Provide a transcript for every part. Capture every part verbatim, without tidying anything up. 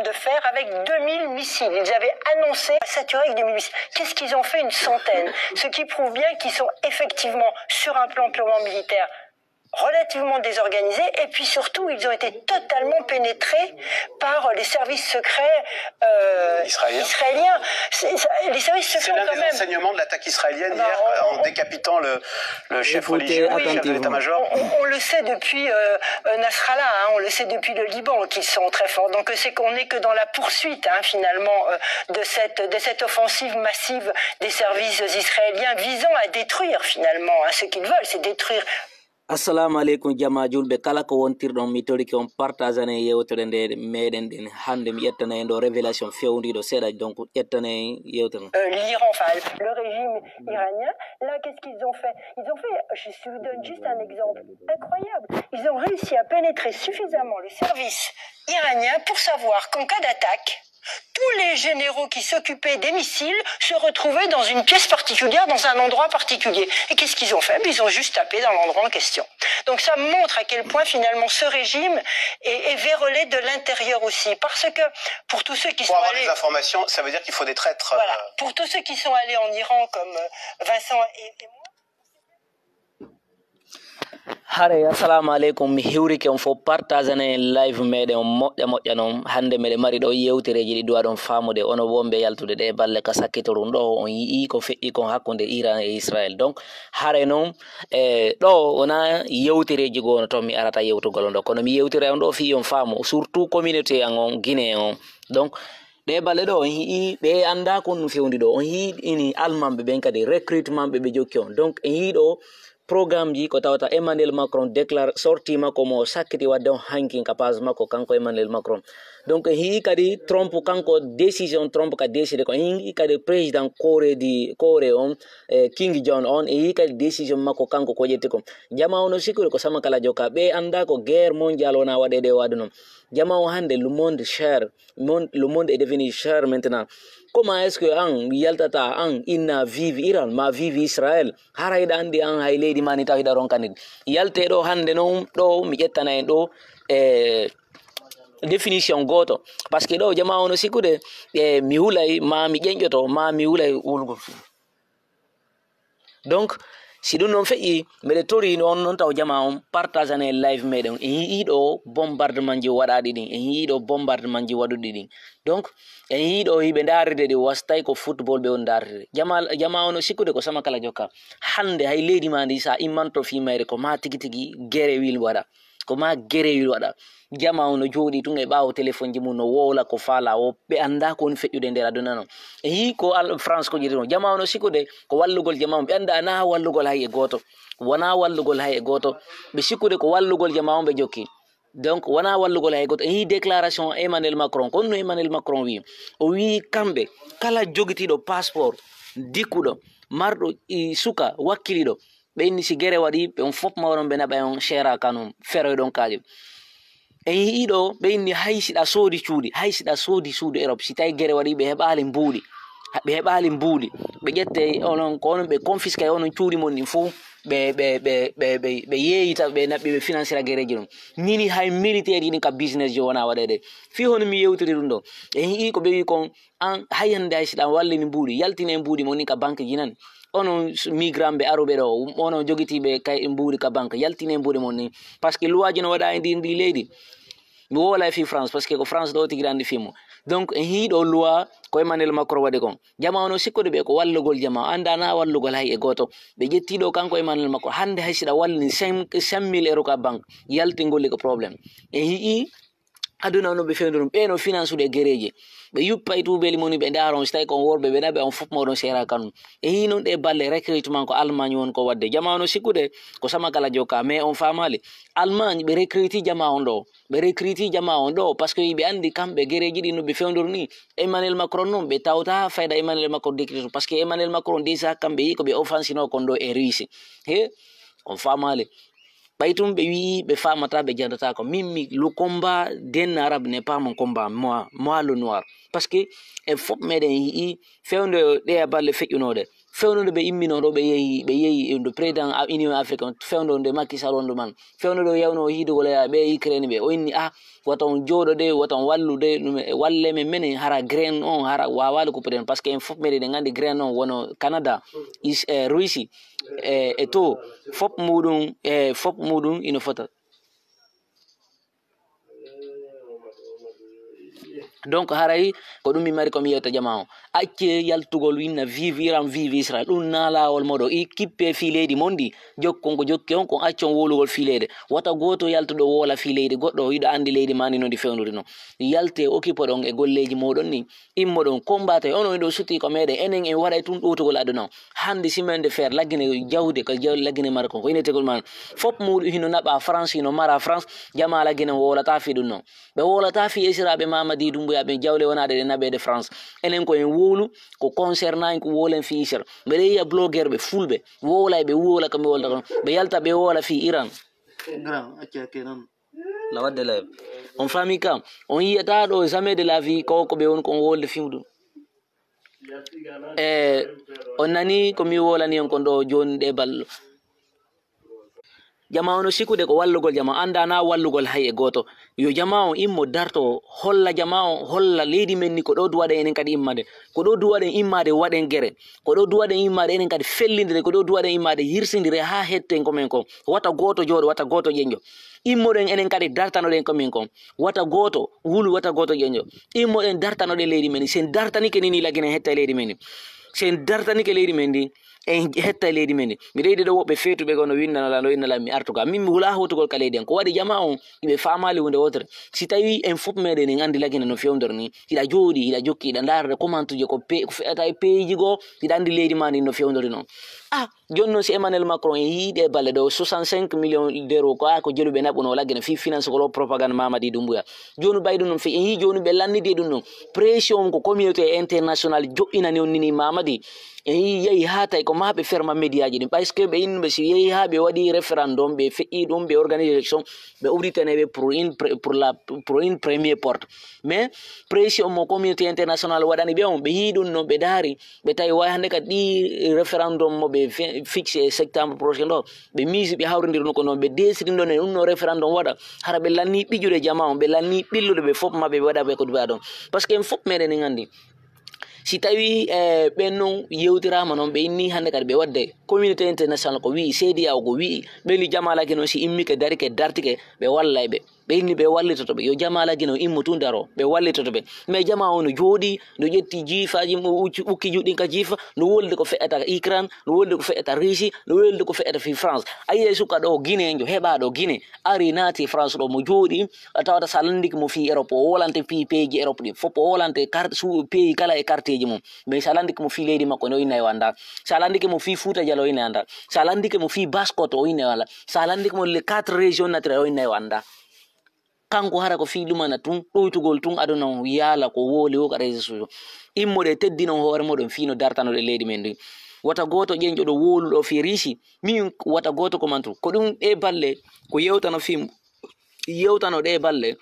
de fer avec deux mille missiles. Ils avaient annoncé s'assurer avec deux mille missiles. Qu'est-ce qu'ils ont fait? Une centaine. Ce qui prouve bien qu'ils sont effectivement, sur un plan purement militaire, relativement désorganisés. Et puis surtout, ils ont été totalement pénétrés par les services secrets euh, israéliens. C'est- ça- les services secrets C'est l'un ont quand des même enseignements de l'attaque israélienne Bah, hier, on- euh, en décapitant le, le chef Écoutez religieux, le chef de attentivement. l'état-major. On, on le sait depuis euh, euh, Nasrallah, hein, on le sait depuis le Liban qu'ils sont très forts. Donc euh, c'est qu'on n'est que dans la poursuite hein, finalement euh, de, cette, de cette offensive massive des services israéliens visant à détruire finalement hein, ce qu'ils veulent, c'est détruire. Assalamu aleykum, jama julɓe kala ko wontirɗon, mi torike on partageane yewtere nde meɗen ɗen hannde. Mi ƴettana en ɗo révélation fewndiɗo seeɗa, donc ƴettana en yewtere. Euh, l'Iran, enfin le régime iranien, là, qu'est-ce qu'ils ont fait? Ils ont fait, je vous donne juste un exemple incroyable, ils ont réussi à pénétrer suffisamment le service iranien pour savoir qu'en cas d'attaque, tous les généraux qui s'occupaient des missiles se retrouvaient dans une pièce particulière, dans un endroit particulier. Et qu'est-ce qu'ils ont fait? Ils ont juste tapé dans l'endroit en question. Donc ça montre à quel point finalement ce régime est, est vérolé de l'intérieur aussi. Parce que pour tous ceux qui Pour sont avoir allés... des informations, ça veut dire qu'il faut des traîtres. euh, Voilà. Pour tous ceux qui sont allés en Iran comme euh, Vincent et, et moi, Hare, assalamu aleykum, mi hiwrike on fof, partageane en live meɗen on moƴƴa moƴƴa noon. Hannde meɗen mari ɗo yewtereeji ɗi duwaɗon faamude, onon wonɓe yaltude ɗe balle ka sakkitoru ɗo, on yi'i ko feƴƴi kon hakkunde Iran e Israel. Donc hare noon e ɗo wona yewtereeji goo no toon mi arata yewtugol on ɗo, kono mi yewtira on ɗo fii on faamu, surtout communauté an on guinéen on. Donc ɗe balle ɗo on yi'i ɓe annda kon no fewndi ɗo, on yi'i ini almanɓe ɓen kadi recrutement ɓe ɓe jokki on. Donc en yi'i ɗo programme ji ko tawata Emmanuel Macron déclare sortie makko mo sakkiti wadde on hankin ka page makko kanko Emmanuel Macron. Donc en yi'i kadi Trump kanko décision Trump ka décidé ko, en yi'i kadi président Corée di Corée on e King Jong on, en yi'i kadi décision makko kanko ko ƴetti ko. Jama ono sikkude ko sama kala jokka, ɓe annda ko guerre mondiale wona waɗede e waɗu noon. Jama o hannde le monde cher, mon- le monde est devenu cher maintenant. Comment est-ce que an yaltata an inna vive Iran ma vive Israël? Hara hiɗa anndi an hay leydi ma ni taw hiɗa ronkanide. Yalte ɗo hannde noon ɗo mi ƴettana en ɗo e définition gooto, parce que ɗo jama ono sikkude e mi hulay ma mi ƴeñƴoto ma mi hulay wulgol. Donc si ɗum noon feƴƴi, mbeɗe tori on noon taw jama on partageane live meɗen. En yi'i ɗo bombardement ji waɗaɗi ɗin, en yi'i ɗo bombardement ji waɗuɗi ɗin. Donc en yi'i ɗo hiɓe ndaaride ɗi wasi tawi ko football ɓe woni ndaaride. Jama jama ono sikkude ko sama kala jokka. Hannde hay leydi ma ndi sa immanto fii mayre ko ma tigi tigi guerre wil waɗa. Ko ma guerre wil waɗa. Jama o no jooɗi tun e ɓaawo téléphone ji mum no wowla ko faala o, ɓe annda ko woni feƴƴude e nder aduna noon. E yii ko France ko ƴetti noon. Jama o no sikkude ko wallugol jama on, ɓe annda na wallugol hay e gooto. Wona wallugol hay e gooto. Ɓe sikkude ko wallugol jama on ɓe jokki. Donc wona wallugol hay e gooto. En yii déclaration Emmanuel Macron, ko honno Emmanuel Macron wii? O wii kamɓe kala jogitiiɗo passeport, dikkuɗo, marɗo suka wakkiliiɗo, ɓe inni si guerre waɗi ɓe on fof ma waɗon ɓe naɓa on seera kanum feroyɗon kaƴum. En yi'i ɗo ɓe inni hay si ɗa soodi cuuɗi, hay si ɗa soodi suudu Europe, si tawi guerre waɗi ɓe heɓaali mbuuɗi, ɓe heɓaali mbuuɗi, ɓe ƴette onon ko onon ɓe confisque onon cuuɗi mon ɗin fof, ɓe ɓe ɓe ɓe ɓe ɓe yeeyita ɓe naɓɓi ɓe financira guerreji ɗum. Nini hay militaire ji ɗin ka business ji wona waɗede. Fii hono mi yewtiri ɗum ɗo, en yi'i ko ɓe wi kon an hay hannde hay si ɗa wallini mbuuɗi, yaltine mbuuɗi mon ɗin ka banque ji nan. Onon migrant ɓe aruɓe ɗo, onon jogitiiɓe kay mbuuɗi ka banque, yaltine mbuuɗi mon ɗin. Parce que loi ji no waɗa e ndi ndi leydi. Mi wowla e fii France parce que ko France ɗo tigi ɗan ndi fii mo. Donc en hii ɗo loi ko Emmanuel Macron waɗi kon. Jama ono sikkude ɓe ko wallugol jama, annda na wallugol hay e gooto. Ɓe ƴetti ɗo kanko Emmanuel Macron hannde hay si ɗa wallini cinq mille euros ka banque, yaltingol ko problème. En yi'i aduna no ɓe fewndo ɗum, ɓe no finansude e guerreji. Ɓe yuppa e tuubeli moni ɓe ndaara on, si tawi ko on worɓe ɓe naɓe on fof moɗon seera kanum. E hii noon ɗe balle recrutement ko Allemagne won ko waɗde. Jama ono sikkude ko sama kala jokka, mais on faamaali. Allemagne ɓe recruti jama on ɗo. Ɓe recruti jama on ɗo parce que ɓe anndi kamɓe guerreji ɗi no ɓe fewndori ni. Emmanuel Macron noon ɓe tawta fayda Emmanuel Macron décret parce que Emmanuel Macron déjà kamɓe yi ko ɓe offensino kon ɗo e Russie. He on faamaali. Ɓay tun ɓe wi'i ɓe faamata ɓe janndatako. Min mi le combat d'un arabe n'est pas mon combat, moi, moi le noir. Parce que en fof meɗen yi'i fewndo ɗe balle feƴƴunooɗe. Fewndo nde ɓe immino ɗo, ɓe yehi, ɓe yehi e ndo président a-, Union Africaine, fewndo nde Macky Sall wondu man. Fewndo ɗo yawno o hiidugol e ɓe Ukraine ɓe. O inni, ah, wata on jooɗo de, wata on wallu de, ɗum e walle men menen, hara graine on, hara wawaade ko poten, parce que en fof meɗen en nganndi graine on wono Canada, is-, e Russie, e, e to, fof muɗum, e, fof muɗum ina fota. Donc, haray ko ɗum mi mari ko mi yewta jama o. Acce yaltugol winna vive Iran, vive Israël. Ɗum na laawol moɗo. I kippe fii leydi mon ndi. Jokkon ko jokki on, kon accon wowlugol fii leydi. Wata gooto yaltuɗo wowla fii leydi goɗɗo, hiɗa anndi leydi ma ndi no ndi fewnduri non. Yalte, okipoɗon e golleeji moɗon ni. Immoɗon, kombate, onon hiɗo suti ko meɗen. Enen en waɗay tun ɗowtugol aduna o. Hannde semaine de fer, laggine jawde, ko jaw-, laggine mara kon. Ko ine tegol ma. Fof muɗum hino naɓa France, hino mara France, jama laggine wowlata fii ɗum non. Ɓe wowlata fii esiraaɓe Mamadi Doumbouya ɓen jawle wonaɗe ɗe naɓeede France. Enen ko en wowlu, ko concernant en, ko wowlen fii Isra. Mbeɗe yiya blogueur ɓe fulɓe, wowla e ɓe wowla ko mi wowlata kon. Ɓe yalta ɓe wowla fii Iran. Grand, acca ke non. La wadde live. On faami kam, on yiyata ɗo jamais de la vie ko, ko ɓe woni kon wolde fii muɗum. E, on nani ko mi wolani on kon ɗo jooni ɗe ballo. Jama ono sikkude ko wallugol jama, annda na wallugol hay e gooto. Yo jama on immo darto, holla jama on, holla leydi men ni ko ɗo duwaɗen enen kadi immade. Ko ɗo duwaɗen immade waɗen gere. Ko ɗo duwaɗen immade enen kadi fellindire, ko ɗo duwaɗen immade hirsindire haa hetten ko men kon. Wata gooto jooɗo, wata gooto ƴeñƴo. Immoɗen enen kadi dartanoɗen ko men kon. Wata gooto wulu, wata gooto ƴeñƴo. Immoɗen dartanoɗen leydi men ni. Sen dartanike ni ni lagginen hetta e leydi men ni. Sen dartanike leydi men ndi, en hetta e leydi men ndi. Miɗo yiɗi ɗo woɓɓe feetuɓe ko no winndano la, no winndana mi artu ka. Min mi hula hotugol ka leydi an. Ko waɗi jama on, iɓe faamaali huunde wotere. Si tawi en fof meɗen en anndi laggine no fewndor ni, hiɗa jooɗi, hiɗa jokki, hiɗa ndaarde commentuji ko pe-, ko feƴata e peeji goo, hiɗa anndi leydi ma ndi no fewndori non. Ah, jooni noon, si Emmanuel Macron en yii ɗe balɗe ɗo, soixante-cinq millions d'euros ko, ah, ko jeluɓe naɓuno laggine fii finance ko ɗo propagande Mamadi Doumbouya. Jooni bayɗo noon fii, en yii jooni ɓe lannidi ɗum noon. Pression ko communauté international joɗɗinani on nini Mamadi. En yii yehi haa tawi ko maa ɓe ferma médiaji ɗin. Parce que ɓe innuɓe si yehi haa ɓe waɗi référendum, ɓe feƴƴi ɗum, ɓe organiser élection, ɓe udditane ɓe pour une pre-, pour la, pour une première porte. Mais pression mo communauté international waɗani ɓe on, ɓe yii ɗum noon, ɓe daari, ɓe tawi way hannde kadi ɗi référendum mo ɓe fi-, fixé e septembre prochain ɗo, ɓe miiji ɓe hawrindirno ko noon, ɓe desiri ɗon e ɗum no référendum waɗa. Hara ɓe lanni ɓijude jama on, ɓe lanni ɓillude ɓe fof maɓɓe, ɓe waɗa ɓe ko duwa ɗon. Parce que en fof meɗen en anndi. Si tawi, eh, ɓen noon yewtiraama noon, ɓe inni hannde kadi ɓe waɗde communauté international ko wi'i, C D A O ko wi'i, ɓe ni jama laki noon si immike darike dartike, ɓe wallay ɓe. Ɓe inni ɓe wallitoto ɓe. Yo jama laki noon immo tun daro, ɓe wallitoto ɓe. Mais jama o no jooɗi, no ƴetti jiifaaji, mo ucci, ukki juuɗin ka jiifa, no wolde ko feƴƴata Ukraine, no wolde ko feƴƴata Russie, no wolde ko feƴƴata fii France. A yi'ay suka ɗo Guinéenjo, heɓaaɗo Guinée, ari naati France ɗo, mo jooɗi, a tawata sa landike mo fii Europe, o wolante fii peeji Europe ɗi fof, o wolante kar-, su-, peeji kala e quartier ji mum. Mais sa landike mo fii leydi makko, no inna e wanda. Sa landike mo fii Fuuta Jaloo, o inna e wanda. Sa landike mo fii Basse-Côte, o inna e wanda. Sa landike mo les quatre régions naturelles, o inna e wanda. Kanko hara ko fii lumana tun, ɗoytugol tun, aduna on yaala ko wowli o ka réseaux sociaux. Immoɗe teddinon hoore moɗon fii no dartanoɗe leydi men ndin. Wata gooto ƴeñƴo ɗo wowluɗo fii Riisi, min wata gooto ko mantu. Ko ɗum ɗe balle, ko yewtano fii, yewtano ɗe balle.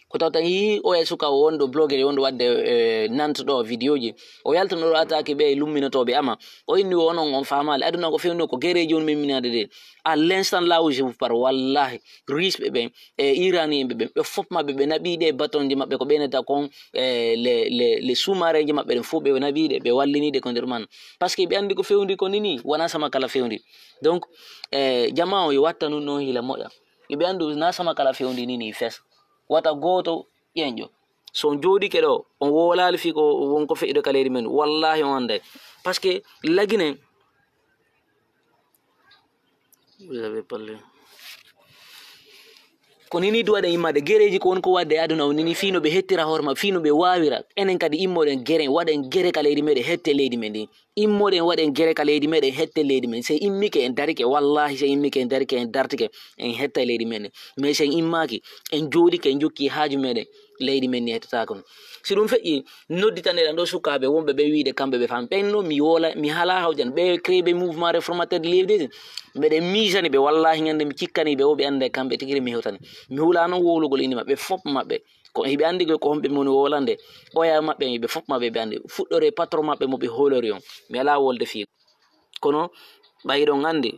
Ko tawta yii oya suka wonɗo blogueur, wonɗo waɗde, eh, Nantes ɗo vidéo ji. O yaltano ɗo attaque ɓe lumminotooɓe ama. O inni onon on faamaali. Aduna ko fewndo ko gereji on memminaade de. À l'instant là où je vous parle, wallahi, Russe ɓe ɓen, e Iranien ɓe ɓen, ɓe fof maɓɓe, ɓe naɓi ɗe batonji maɓɓe, ko ɓe neta kon, e le, le, le sous-marin ji maɓɓe ɗen fof, ɓe naɓi ɗe, ɓe wallini ɗe ko nder man. Parce que ɓe anndi ko fewndi ko nini, wona sama kala fewndi. Donc, e jama o yo watta nun noon hila moƴƴa. Yo ɓe anndu na sama kala fewndi nini fes. Wata gooto ƴeeñƴo. So on jooɗike ɗo, on wowlaali fii ko won ko feƴƴude ka leydi men, wallahi on annday. Parce que lagine, vous avez parlé. Ko nini duwaɗen immade gereji ko won ko waɗde e aduna o nini fii no ɓe hettira hoore maɓɓe, fii no ɓe waawira. Enen kadi immoɗen gere, waɗen gere ka leydi meɗen, hette leydi men ndin. Immoɗen waɗen gere ka leydi meɗen, hette leydi men. Se immike en darike, wallahi se immike en darike, en dartike, en hetta leydi men. Mais se en immaaki, en jooɗike, en jokki haaju meɗen, leydi men ni hettataako no. Si ɗum feƴƴi, nodditaneɗen ɗo sukaaɓe wonɓe ɓe wiide kamɓe ɓe fam. Ɓen no mi wola, mi hala hawjan. Ɓe créé ɓe mouvement réformateur de l'U F D C. Mbeɗen miijani ɓe, wallahi ñande mi cikkani ɓe, o ɓe annda kamɓe tigi mi hewtani. Mi hula noon wowlugol indi maɓɓe, fof maɓɓe. Ko hiɓe anndi ko, ko honɓe moni wolande. Oya maɓɓe, ɓe fof maɓɓe ɓe anndi. Fuɗɗore patron maɓɓe mo ɓe hoolori on. Mi alaa wolde fii. Kono ɓay hiɗon anndi,